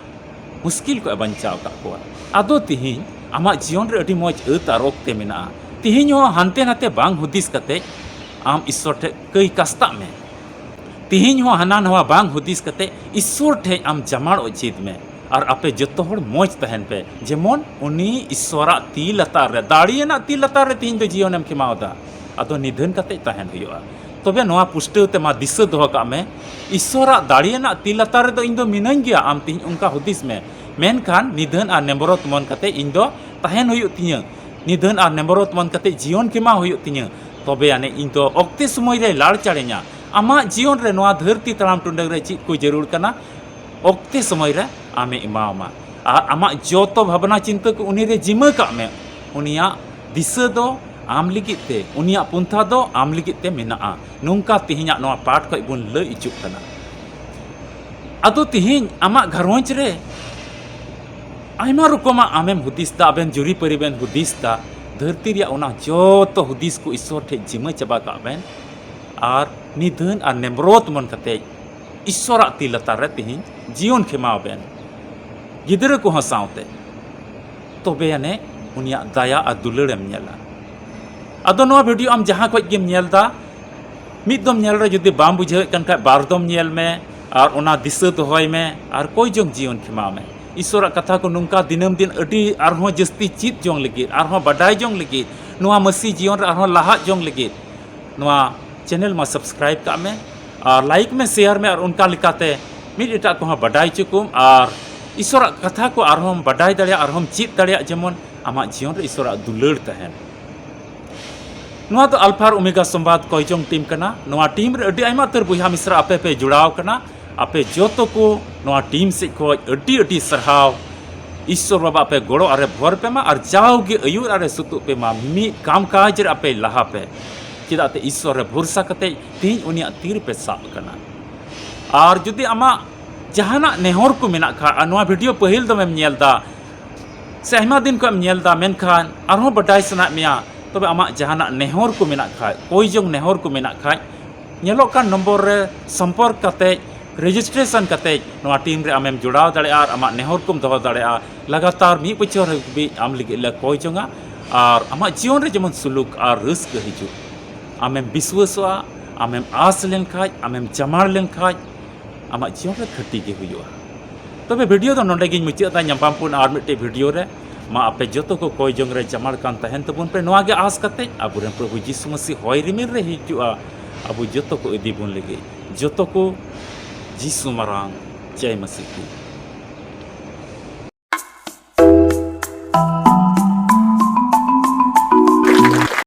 ᱢᱩᱥᱠᱤᱞ ᱠᱷᱚᱡ ᱮ ᱵᱟᱧᱪᱟᱣ ᱠᱟᱜ ᱠᱚᱣᱟ᱾ ᱟᱫᱚ ᱛᱤᱦᱤᱧ ᱟᱢᱟᱜ ᱡᱤᱭᱚᱱ ᱨᱮ ᱟᱹᱰᱤ ᱢᱚᱡᱽ ᱟᱹᱛ ᱟᱨ ᱚᱠᱛᱮ ᱢᱮᱱᱟᱜᱼᱟ᱾ ᱛᱤᱦᱤᱧ ᱦᱚᱸ ᱦᱟᱱᱛᱮ ᱱᱟᱛᱮ ᱵᱟᱝ ᱦᱩᱫᱤᱥ ᱠᱟᱛᱮ ᱟᱢ ᱤᱥᱥᱚᱨ ᱴᱷᱮᱡ ᱠᱟᱹᱭ ᱠᱟᱥᱛᱟᱜ ᱢᱮ᱾ ᱛᱤᱦᱤᱧ ᱦᱚᱸ ᱦᱟᱱᱟ ᱱᱟᱣᱟ ᱵᱟᱝ ᱦᱩᱫᱤᱥ ᱠᱟᱛᱮ ᱤᱥᱥᱚᱨ ᱴᱷᱮᱡ ᱟᱢ ᱡᱟᱢᱟᱲᱚᱜ ᱪᱮᱫ ᱢᱮ᱾ ᱟᱨ ᱟᱯᱮ ᱡᱚᱛᱚ ᱦᱚᱲ ᱢᱚᱡᱽ ᱛᱟᱦᱮᱱ ᱯᱮ, ᱡᱮᱢᱚᱱ ᱩᱱᱤ ᱤᱥᱥᱚᱨᱟᱜ ᱛᱤ ᱞᱟᱛᱟᱨ ᱨᱮ, ᱫᱟᱲᱮᱭᱟᱱᱟᱜ ᱛᱤ ᱞᱟᱛᱟᱨ ᱨᱮ ᱛᱤᱦᱤᱧ ᱫᱚ ᱡᱤᱭᱚᱱᱮᱢ ᱠᱷᱮᱢᱟᱣ ᱮᱫᱟ᱾ ᱟᱫᱚ ᱱᱤᱫᱷᱟᱹᱱ ᱠᱟᱛᱮ ᱛᱟᱦᱮᱱ ᱦᱩᱭᱩᱜᱼᱟ᱾ ᱛᱚᱵᱮ ᱱᱚᱣᱟ ᱯᱩᱥᱴᱟᱹᱣ ᱛᱮ ᱢᱟ ᱫᱤᱥᱟᱹ ᱫᱚᱦᱚ ᱠᱟᱜ ᱢᱮ, ᱤᱥᱥᱚᱨᱟᱜ ᱫᱟᱲᱮᱭᱟᱱᱟᱜ ᱛᱤ ᱞᱟᱛᱟᱨ ᱨᱮᱫᱚ ᱤᱧ ᱫᱚ ᱢᱤᱱᱟᱹᱧ ᱜᱮᱭᱟ, ᱟᱢ ᱛᱤᱦᱤᱧ ᱚᱱᱠᱟ ᱦᱩᱫᱤᱥ ᱢᱮ᱾ ᱢᱮᱱᱠᱷᱟᱱ ᱱᱤᱫᱷᱟᱹᱱ ᱟᱨ ᱱᱮᱢᱵᱨᱚᱛ ᱢᱚᱱ ᱠᱟᱛᱮ ᱤᱧ ᱫᱚ ᱛᱟᱦᱮᱱ ᱦᱩᱭᱩᱜ ᱛᱤᱧᱟᱹ᱾ ᱱᱤᱫᱷᱟᱹᱱ ᱟᱨ ᱱᱮᱢᱵᱨᱚᱛ ᱢᱚᱱ ᱠᱟᱛᱮ ᱡᱤᱭᱚᱱ ᱠᱷᱮᱢᱟᱣ ᱦᱩᱭᱩᱜ ᱛᱤᱧᱟᱹ᱾ ᱛᱚᱵᱮ ᱟᱹᱱᱤᱡ ᱤᱧ ᱫᱚ ᱚᱠᱛᱮ ᱥᱚᱢᱚᱭ ᱨᱮ ᱞᱟᱲᱪᱟᱲᱤᱧᱟ᱾ ᱟᱢᱟᱜ ᱡᱤᱭᱚᱱ ᱨᱮ ᱱᱚᱣᱟ ᱫᱷᱟᱹᱨᱛᱤ ᱛᱟᱲᱟᱢ ᱴᱩᱰᱟᱹᱝ ᱨᱮ ᱪᱮᱫ ᱠᱚ ᱡᱟᱹᱨᱩᱲ ᱠᱟᱱᱟ, ᱚᱠᱛᱮ ᱥᱚᱢᱚᱭ ᱨᱮ ᱟᱢᱮ ᱮᱢᱟᱣᱟᱢᱟ᱾ ᱟᱨ ᱟᱢᱟᱜ ᱡᱚᱛᱚ ᱵᱷᱟᱵᱽᱱᱟ ᱪᱤᱱᱛᱟᱹ ᱠᱚ ᱩᱱᱤ ᱨᱮ ᱡᱤᱢᱟᱹ ᱠᱟᱜ ᱢᱮ᱾ ᱩᱱᱤᱭᱟᱜ ᱫᱤᱥᱟᱹ ᱫᱚ ᱟᱢ ᱞᱟᱹᱜᱤᱫ ᱛᱮ, ᱩᱱᱤᱭᱟᱜ ᱯᱚᱱᱛᱷᱟ ᱫᱚ ᱟᱢ ᱞᱟᱹᱜᱤᱫ ᱛᱮ ᱢᱮᱱᱟᱜᱼᱟ᱾ ᱱᱚᱝᱠᱟ ᱛᱮᱦᱮᱧᱟᱜ ᱱᱚᱣᱟ ᱯᱟᱴ ᱠᱷᱚᱱ ᱵᱚᱱ ᱞᱟᱹᱭ ᱦᱚᱪᱚᱜ ᱠᱟᱱᱟ᱾ ᱟᱫᱚ ᱛᱮᱦᱮᱧ ᱟᱢᱟᱜ ᱜᱷᱟᱨᱚᱸᱡᱽ ᱨᱮ ᱟᱭᱢᱟ ᱨᱚᱠᱚᱢᱟᱜ ᱟᱢᱮᱢ ᱦᱩᱫᱤᱥ ᱫᱟ, ᱟᱵᱮᱱ ᱡᱩᱨᱤᱯᱟᱹᱨᱤ ᱵᱮᱱ ᱦᱩᱫᱤᱥ ᱫᱟ᱾ ᱫᱷᱟᱹᱨᱛᱤ ᱨᱮᱭᱟᱜ ᱚᱱᱟ ᱡᱚᱛᱚ ᱦᱩᱫᱤᱥ ᱠᱚ ᱤᱥᱥᱚᱨ ᱴᱷᱮᱡ ᱡᱤᱢᱟᱹ ᱪᱟᱵᱟ ᱠᱟᱜ ᱵᱮᱱ ᱟᱨ ᱱᱤᱫᱷᱟᱹᱱ ᱟᱨ ᱱᱮᱢᱨᱚᱛ ᱢᱚᱱ ᱠᱟᱛᱮ ᱤᱥᱥᱚᱨᱟᱜ ᱛᱤ ᱞᱟᱛᱟᱨ ᱨᱮ ᱛᱮᱦᱮᱧ ᱡᱤᱭᱚᱱ ᱠᱷᱮᱢᱟᱣ ᱵᱮᱱ, ᱜᱤᱫᱽᱨᱟᱹ ᱠᱚᱦᱚᱸ ᱥᱟᱶᱛᱮ᱾ ᱛᱚᱵᱮ ᱟᱹᱱᱤᱡ ᱩᱱᱤᱭᱟᱜ ᱫᱟᱭᱟ ᱟᱨ ᱫᱩᱞᱟᱹᱲᱮᱢ ᱧᱮᱞᱟ᱾ ᱟᱫᱚ ᱱᱚᱣᱟ ᱵᱷᱤᱰᱤᱭᱳ ᱟᱢ ᱡᱟᱦᱟᱸ ᱠᱷᱚᱡ ᱜᱮᱢ ᱧᱮᱞ ᱫᱟ, ᱢᱤᱫ ᱫᱚᱢ ᱧᱮᱞ ᱨᱮ ᱡᱩᱫᱤ ᱵᱟᱢ ᱵᱩᱡᱷᱟᱹᱣᱮᱫ ᱠᱟᱱ ᱠᱷᱟᱡ, ᱵᱟᱨ ᱫᱚᱢ ᱧᱮᱞ ᱢᱮ ᱟᱨ ᱚᱱᱟ ᱫᱤᱥᱟᱹ ᱫᱚᱦᱚᱭ ᱢᱮ ᱟᱨ ᱠᱚᱭ ᱡᱚᱝ ᱡᱤᱭᱚᱱ ᱠᱷᱮᱢᱟᱣ ᱢᱮ᱾ ᱤᱥᱥᱚᱨᱟᱜ ᱠᱟᱛᱷᱟ ᱠᱚ ᱱᱚᱝᱠᱟ ᱫᱤᱱᱟᱹᱢ ᱫᱤᱱ ᱟᱹᱰᱤ ᱟᱨᱦᱚᱸ ᱡᱟᱹᱥᱛᱤ ᱪᱮᱫ ᱡᱚᱝ ᱞᱟᱹᱜᱤᱫ, ᱟᱨᱦᱚᱸ ᱵᱟᱰᱟᱭ ᱡᱚᱝ ᱞᱟᱹᱜᱤᱫ, ᱱᱚᱣᱟ ᱢᱟᱹᱥᱤ ᱡᱤᱭᱚᱱ ᱨᱮ ᱟᱨᱦᱚᱸ ᱞᱟᱦᱟᱜ ᱡᱚᱝ ᱞᱟᱹᱜᱤᱫ ᱱᱚᱣᱟ ᱪᱮᱱᱮᱞ ᱢᱟ ᱥᱟᱵᱥᱠᱨᱟᱭᱤᱵ ᱠᱟᱜ ᱢᱮ ᱟᱨ ᱞᱟᱭᱤᱠ ᱢᱮ, ᱥᱮᱭᱟᱨ ᱢᱮ ᱟᱨ ᱚᱱᱠᱟ ᱞᱮᱠᱟᱛᱮ ᱢᱤᱫ ᱮᱴᱟᱜ ᱠᱚᱦᱚᱸ ᱵᱟᱰᱟᱭ ᱦᱚᱪᱚ ᱠᱚᱢ ᱟᱨ ᱤᱥᱥᱚᱨᱟᱜ ᱠᱟᱛᱷᱟ ᱠᱚ ᱟᱨᱦᱚᱸᱢ ᱵᱟᱰᱟᱭ ᱫᱟᱲᱮᱭᱟᱜ, ᱟᱨᱦᱚᱸᱢ ᱪᱮᱫ ᱫᱟᱲᱮᱭᱟᱜ, ᱡᱮᱢᱚᱱ ᱟᱢᱟᱜ ᱡᱤᱭᱚᱱ ᱨᱮ ᱤᱥᱥᱚᱨᱟᱜ ᱫᱩᱞᱟᱹᱲ ᱛᱟᱦᱮᱱ᱾ ᱱᱚᱣᱟ ᱫᱚ ᱟᱞᱯᱷᱟ ᱟᱨ ᱳᱢᱮᱜᱟ ᱥᱚᱢᱵᱟᱫ ᱠᱚᱭᱡᱚᱝ ᱴᱤᱢ ᱠᱟᱱᱟ᱾ ᱱᱚᱣᱟ ᱴᱤᱢ ᱨᱮ ᱟᱹᱰᱤ ᱟᱭᱢᱟ ᱩᱛᱟᱹᱨ ᱵᱚᱭᱦᱟ ᱢᱤᱥᱨᱟ ᱟᱯᱮ ᱯᱮ ᱡᱚᱲᱟᱣ ᱠᱟᱱᱟ᱾ ᱟᱯᱮ ᱡᱚᱛᱚ ᱠᱚ ᱱᱚᱣᱟ ᱴᱤᱢ ᱥᱮᱫ ᱠᱷᱚᱱ ᱟᱹᱰᱤ ᱟᱹᱰᱤ ᱥᱟᱨᱦᱟᱣ᱾ ᱤᱥᱥᱚᱨ ᱵᱟᱵᱟ ᱟᱯᱮ ᱜᱚᱲᱚ ᱟᱨᱮ ᱵᱷᱚᱨ ᱯᱮ ᱢᱟ ᱟᱨ ᱡᱟᱣᱜᱮ ᱟᱹᱭᱩᱨ ᱟᱨᱮ ᱥᱩᱛᱩᱜ ᱯᱮ ᱢᱟ, ᱢᱤᱢᱤᱫ ᱠᱟᱢ ᱠᱟᱡᱽ ᱨᱮ ᱟᱯᱮ ᱞᱟᱦᱟ ᱯᱮ᱾ ᱪᱮᱫᱟᱜ ᱛᱮ ᱤᱥᱥᱚᱨ ᱨᱮ ᱵᱷᱚᱨᱥᱟ ᱠᱟᱛᱮ ᱛᱮᱦᱮᱧ ᱩᱱᱤᱭᱟᱜ ᱛᱤ ᱨᱮᱯᱮ ᱥᱟᱵ ᱠᱟᱱᱟ᱾ ᱟᱨ ᱡᱩᱫᱤ ᱟᱢᱟᱜ ᱡᱟᱦᱟᱱᱟᱜ ᱱᱮᱦᱚᱨ ᱠᱚ ᱢᱮᱱᱟᱜ ᱠᱷᱟᱱ ᱟᱨ ᱱᱚᱣᱟ ᱵᱷᱤᱰᱤᱭᱳ ᱯᱟᱹᱦᱤᱞ ᱫᱚᱢᱮᱢ ᱧᱮᱞ ᱫᱟ ᱥᱮ ᱟᱭᱢᱟ ᱫᱤᱱ ᱠᱷᱚᱱ ᱮᱢ ᱧᱮᱞ ᱫᱟ, ᱢᱮᱱᱠᱷᱟᱱ ᱟᱨᱦᱚᱸ ᱵᱟᱰᱟᱭ ᱥᱟᱱᱟᱭᱮᱫ ᱢᱮᱭᱟ, ᱛᱚᱵᱮ ᱟᱢᱟᱜ ᱡᱟᱦᱟᱱᱟᱜ ᱱᱮᱦᱚᱨ ᱠᱚ ᱢᱮᱱᱟᱜ ᱠᱷᱟᱡ, ᱠᱚᱭ ᱡᱚᱝ ᱱᱮᱦᱚᱨ ᱠᱚ ᱢᱮᱱᱟᱜ ᱠᱷᱟᱡ, ᱧᱮᱞᱚᱜ ᱠᱟᱱ ᱱᱚᱢᱵᱚᱨ ᱨᱮ ᱥᱚᱢᱯᱚᱨᱠ ᱠᱟᱛᱮ ᱨᱮᱡᱤᱥᱴᱨᱮᱥᱚᱱ ᱠᱟᱛᱮ ᱱᱚᱣᱟ ᱴᱤᱢ ᱨᱮ ᱟᱢᱮᱢ ᱡᱚᱲᱟᱣ ᱫᱟᱲᱮᱭᱟᱜᱼᱟ ᱟᱨ ᱟᱢᱟᱜ ᱱᱮᱦᱚᱨ ᱠᱚᱢ ᱫᱚᱦᱚ ᱫᱟᱲᱮᱭᱟᱜᱼᱟ᱾ ᱞᱟᱜᱟᱛᱟᱨ ᱢᱤᱫ ᱵᱚᱪᱷᱚᱨ ᱦᱟᱹᱵᱤᱡ ᱟᱢ ᱞᱟᱹᱜᱤᱫ ᱞᱮ ᱠᱚᱭ ᱡᱚᱝᱟ ᱟᱨ ᱟᱢᱟᱜ ᱡᱤᱭᱚᱱ ᱨᱮ ᱡᱮᱢᱚᱱ ᱥᱩᱞᱩᱠ ᱟᱨ ᱨᱟᱹᱥᱠᱟᱹ ᱦᱤᱡᱩᱜ᱾ ᱟᱢᱮᱢ ᱵᱤᱥᱣᱟᱹᱥᱚᱜᱼᱟ, ᱟᱢᱮᱢ ᱟᱸᱥ ᱞᱮᱱᱠᱷᱟᱡ, ᱟᱢᱮᱢ ᱡᱟᱢᱟᱲ ᱞᱮᱱᱠᱷᱟᱡ, ᱟᱢᱟᱜ ᱡᱤᱭᱚᱱ ᱨᱮ ᱠᱷᱟᱹᱴᱤ ᱜᱮ ᱦᱩᱭᱩᱜᱼᱟ᱾ ᱛᱚᱵᱮ ᱵᱷᱤᱰᱤᱭᱳ ᱫᱚ ᱱᱚᱰᱮ ᱜᱤᱧ ᱢᱩᱪᱟᱹᱫ ᱮᱫᱟ᱾ ᱧᱟᱯᱟᱢ ᱵᱚᱱ ᱟᱨ ᱢᱤᱫᱴᱮᱡ ᱵᱷᱤᱰᱤᱭᱳ ᱨᱮ᱾ ᱢᱟ ᱟᱯᱮ ᱡᱚᱛᱚ ᱠᱚ ᱠᱚᱭ ᱡᱚᱝ ᱨᱮ ᱡᱟᱢᱟᱲ ᱠᱟᱱ ᱛᱟᱦᱮᱱ ᱛᱟᱵᱚᱱ ᱯᱮ, ᱱᱚᱣᱟ ᱜᱮ ᱟᱸᱥ ᱠᱟᱛᱮ ᱟᱵᱚᱨᱮᱱ ᱯᱨᱚᱵᱷᱩ ᱡᱤᱥᱩ ᱢᱟᱹᱥᱤ ᱦᱚᱭ ᱨᱤᱢᱤᱞ ᱨᱮ ᱦᱤᱡᱩᱜᱼᱟ ᱟᱵᱚ ᱡᱚᱛᱚ ᱠᱚ ᱤᱫᱤ ᱵᱚᱱ ᱞᱟᱹᱜᱤᱫ᱾ ᱡᱚᱛᱚ ᱠᱚ ᱡᱤᱥᱩ ᱢᱟᱨᱟᱝ ᱡᱟᱭ ᱢᱟᱹᱥᱤ ᱠᱤ᱾